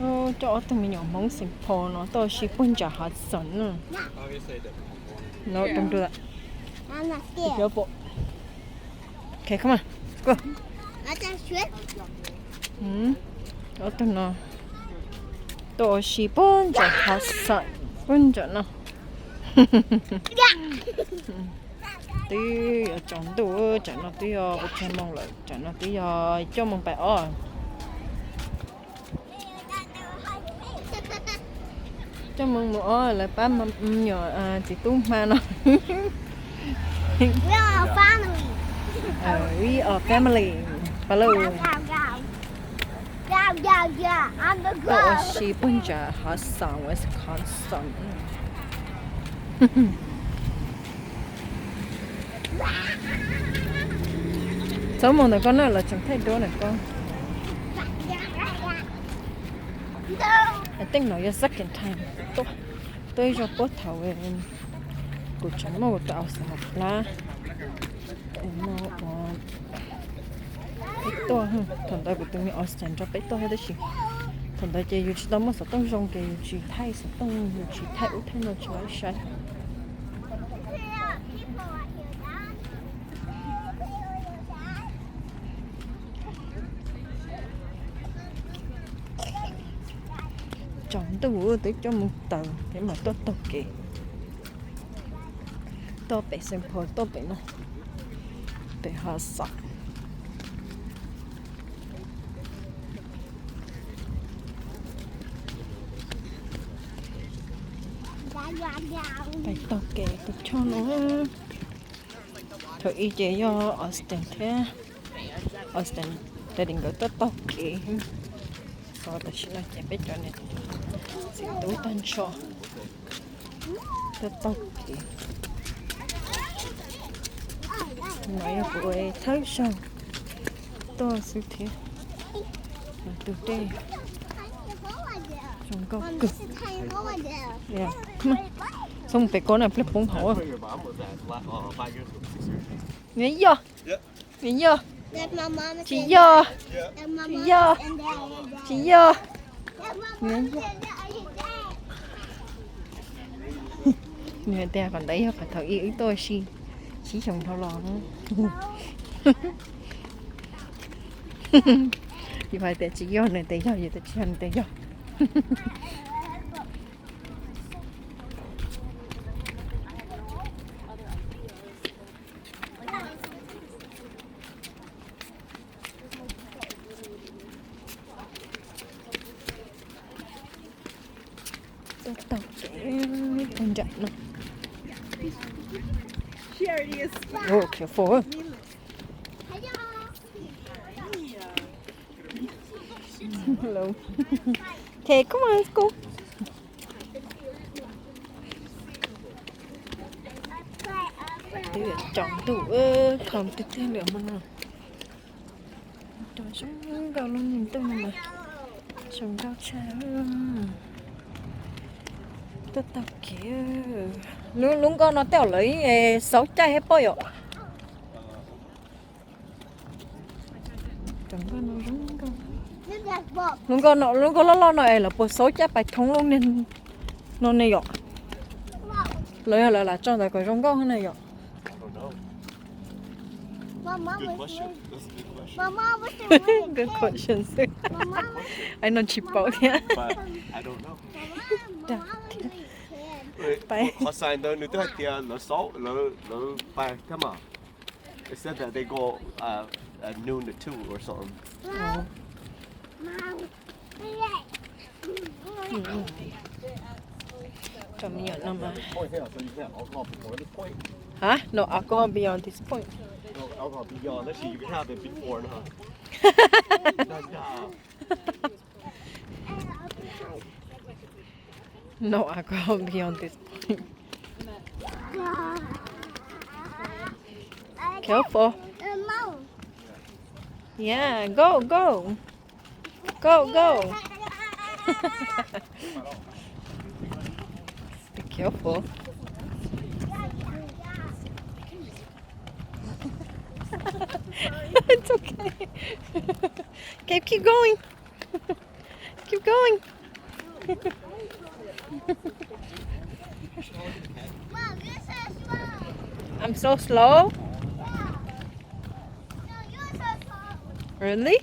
Coj ob tug me nyuam Hmoob Saint Paul no tuaj ua si puag nram Hudson na. No, don't do that. Be careful. Okay, come on. Go. Ob tug no tuaj ua si puag nram Hudson, puag nram no. Twb yuav tsaus ntuj, tsam no twb yog pes tsawg moos lawm? Tsam no twb yog cuaj moos pais ob. Cuaj moos mus ob lawv pab me nyuam txiv tub hma no. We are family. Pab lawm. Tuaj ua si puag nram Hudson, Wisconsin. Txhob mus ntawm koj na, lawv tseem thaij duab ntawm koj. I think no yog second time tuaj, tuaj ib zaug puag thaum kuv tseem muaj kuv tus Austin hauv plab. No ua peb tuaj, thaum ntawd kuv tus me Austin nrog peb tuaj thiab tab sis thaum ntawd ces yus tsis tau muaj xov tooj zoo ces yus tsis thaij xov tooj, yus tsis thaij ub thaij no tsis tau saib. Tsaus ntuj twb coj mus taws thiab mas tuaj taug kev. Tuaj pem Saint Paul, tuaj pem no, pem Hudson. Pais taug kev tus choj no. Thaum ub ces yog Austin thiab, Austin daddy nkawd tuaj taug kev. Ho tam sim no ces peb cov niam txiv tub tag nrho tuaj taug kev. No yog kuv thawj zaug tuaj xwb thiab. Tus dej zoo nkauj kawg. Txhob mus pem ko na, pliag poob hauv. Nws yog, nws yog, tsis yog, tsis yog, tsis yog. Nws tias qhov ntawd yog qhov thaum ub wb tuaj ua si tsib xyoos dhau los. Yus hais tias tsis yog nws tias yog, yus tias tsis yog nws tias yog. Tuaj taug kev puag nram no. Oh, careful. Hello. Okay, come on, let's go. Twb yuav tsaus ntuj, khom tiag tiag li hmo no. Rau zoo nkauj lub ntuj no mas zoo nkauj tshaj. Tuaj taug kev. Lub, lub nkoj no tej zaum lawv xauv caij thiab pob yom. Lub nkoj no, lub nkoj loj loj no es lawv puas xauv caij pais thoob lub niag no ne yom? Lawv yog lawv lam tso ntawd kom zoo nkauj ne yom? Good question xwb. Ai no tsis paub thiab. Qhov sign ntawd nws twb hais tias lawv xauv, lawv, lawv pais thiab mas. It said that they go, uh, at noon to two or something. Cov me nyuam no mas. Hah? No alcohol beyond this point. No alcohol beyond this point. Careful. Yeah, go, go. Go, go. Be careful. It's okay. Okay, keep going. Keep going. I'm so slow. Really?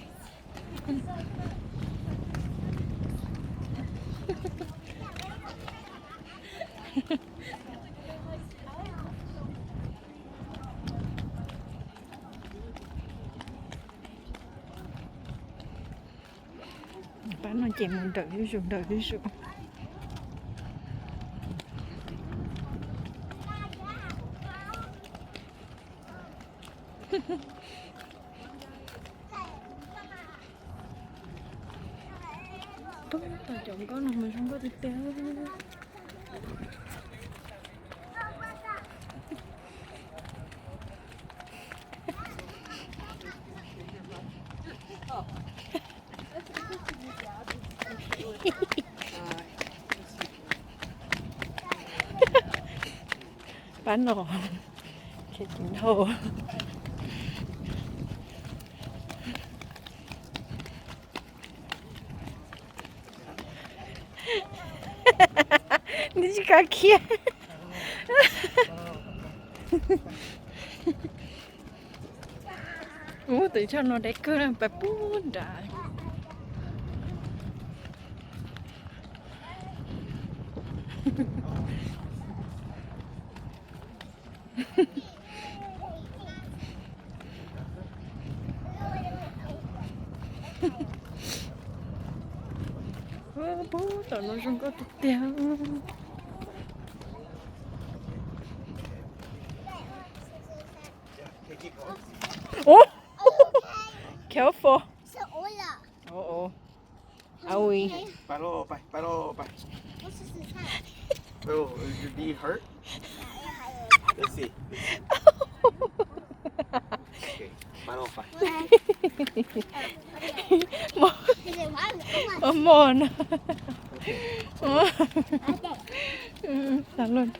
Pab no ces mus nrawm zuj zus nrawm zuj zus. Tub, tau cov nkoj no mas zoo nkauj tiag tiag. Pab no, ces tsis dhau. Nws tsis kam khiav. Ub, tus choj no deb kawg na, pais pub nrad. Pub tom no zoo nkauj tiag tiag. Ub, careful. Ub, ub. Are we? Pab los, pab los, pab. Oh, is your knee hurt? Let's see. Okay, pab los, pab. Mos no. Xav luaj.